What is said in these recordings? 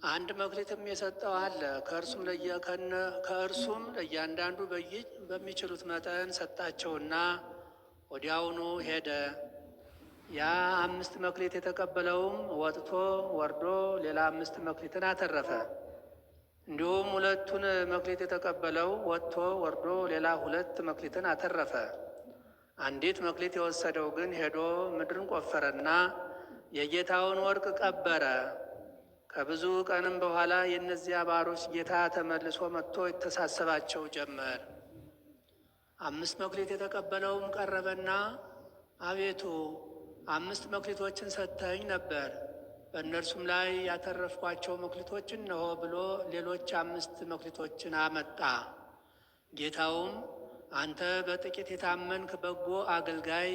አንድ መክሊትም የሰጠው አለ። ከእርሱም ለእያንዳንዱ በሚችሉት መጠን ሰጣቸውና ወዲያውኑ ሄደ። ያ 5 መክሊት የተቀበለውም ወጥቶ ወርዶ ሌላ 5 መክሊትን አተረፈ። እንዲሁም 2ቱን መክሊት የተቀበለው ወጥቶ ወርዶ ሌላ 2 መክሊትን አተረፈ። አንዲት መክሊት የወሰደው ግን ሄዶ ምድርን ቆፈረና የጌታውን ወርቅ ቀበረ። ከብዙ ቀንም በኋላ የእነዚያ ባሮች ጌታ ተመልሶ መጥቶ ይተሳሰባቸው ጀመር። 5 መክሊት የተቀበለውም ቀረበና አቤቱ 5 መክሊቶችን ሰጥተኸኝ ነበር፣ በእነርሱም ላይ ያተረፍኳቸው መክሊቶች እነሆ ብሎ ሌሎች 5 መክሊቶችን አመጣ። ጌታውም አንተ በጥቂት የታመንክ በጎ አገልጋይ፣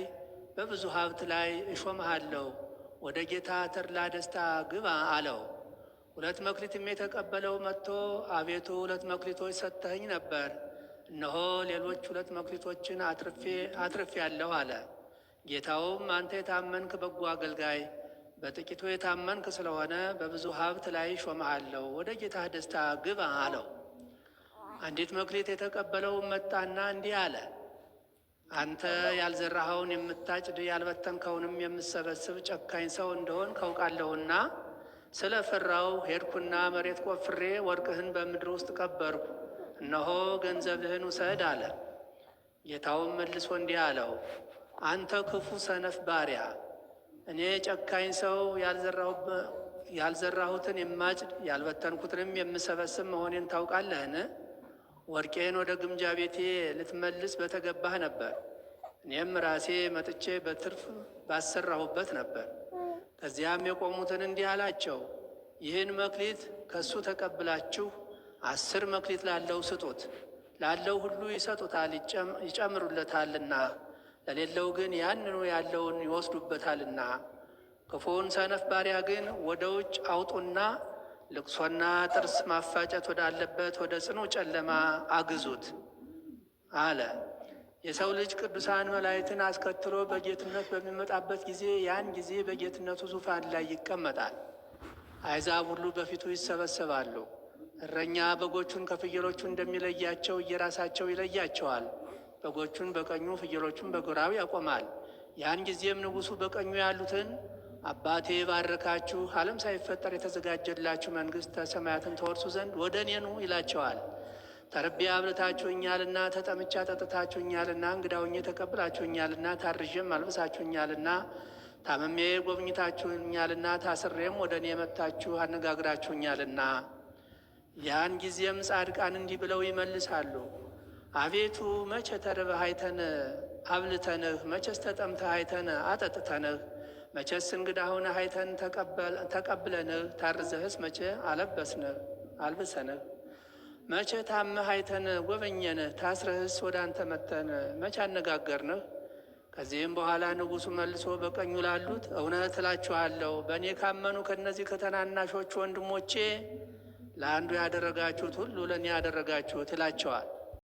በብዙ ሀብት ላይ እሾምሃለሁ፣ ወደ ጌታ ተድላ ደስታ ግባ አለው። 2 መክሊትም የተቀበለው መጥቶ አቤቱ 2 መክሊቶች ሰጥተኸኝ ነበር፣ እነሆ ሌሎች 2 መክሊቶችን አትርፌአለሁ አለ። ጌታውም አንተ የታመንክ በጎ አገልጋይ፣ በጥቂቱ የታመንክ ስለሆነ በብዙ ሀብት ላይ እሾምሃለሁ፣ ወደ ጌታህ ደስታ ግባ አለው። አንዲት መክሊት የተቀበለው መጣና እንዲህ አለ፣ አንተ ያልዘራኸውን የምታጭድ ያልበተንከውንም የምትሰበስብ ጨካኝ ሰው እንደሆን ካውቃለሁና ስለ ፈራሁ ሄድኩና መሬት ቆፍሬ ወርቅህን በምድር ውስጥ ቀበርኩ፣ እነሆ ገንዘብህን ውሰድ አለ። ጌታውም መልሶ እንዲህ አለው፣ አንተ ክፉ ሰነፍ ባሪያ፣ እኔ ጨካኝ ሰው ያልዘራሁትን የማጭድ ያልበተንኩትንም የምሰበስብ መሆኔን ታውቃለህን? ወርቄን ወደ ግምጃ ቤቴ ልትመልስ በተገባህ ነበር፣ እኔም ራሴ መጥቼ በትርፍ ባሰራሁበት ነበር። ከዚያም የቆሙትን እንዲህ አላቸው፣ ይህን መክሊት ከሱ ተቀብላችሁ 10 መክሊት ላለው ስጡት፣ ላለው ሁሉ ይሰጡታል ይጨምሩለታልና፣ ለሌለው ግን ያንኑ ያለውን ይወስዱበታልና። ክፉውን ሰነፍ ባሪያ ግን ወደ ውጭ አውጡና ልቅሶና ጥርስ ማፋጨት ወዳለበት ወደ ጽኑ ጨለማ አግዙት አለ። የሰው ልጅ ቅዱሳን መላእክትን አስከትሎ በጌትነት በሚመጣበት ጊዜ ያን ጊዜ በጌትነቱ ዙፋን ላይ ይቀመጣል። አሕዛብ ሁሉ በፊቱ ይሰበሰባሉ። እረኛ በጎቹን ከፍየሎቹ እንደሚለያቸው እየራሳቸው ይለያቸዋል። በጎቹን በቀኙ ፍየሎቹን በግራው ያቆማል። ያን ጊዜም ንጉሡ በቀኙ ያሉትን አባቴ ባረካችሁ፣ ዓለም ሳይፈጠር የተዘጋጀላችሁ መንግሥተ ሰማያትን ተወርሱ ዘንድ ወደ እኔ ኑ ይላቸዋል። ተርቤ አብልታችሁኛልና፣ ተጠምቼ አጠጥታችሁኛልና፣ እንግዳ ሆኜ ተቀብላችሁኛልና፣ ታርዤም አልብሳችሁኛልና፣ ታምሜ ጎብኝታችሁኛልና፣ ታስሬም ወደ እኔ መጥታችሁ አነጋግራችሁኛልና። ያን ጊዜም ጻድቃን እንዲህ ብለው ይመልሳሉ፣ አቤቱ መቼ ተርበህ አይተን አብልተንህ? መቼስ ተጠምተህ አይተን አጠጥተንህ? መቼስ እንግዳ ሆነህ አይተን ተቀብለንህ? ታርዘህስ መቼ አለበስንህ አልብሰንህ? መቼ ታመህ አይተን ጎበኘንህ? ታስረህስ ወደ አንተ መጥተን መቼ አነጋገርንህ? ከዚህም በኋላ ንጉሡ መልሶ በቀኙ ላሉት እውነት እላችኋለሁ በእኔ ካመኑ ከእነዚህ ከተናናሾች ወንድሞቼ ለአንዱ ያደረጋችሁት ሁሉ ለእኔ ያደረጋችሁት ይላቸዋል።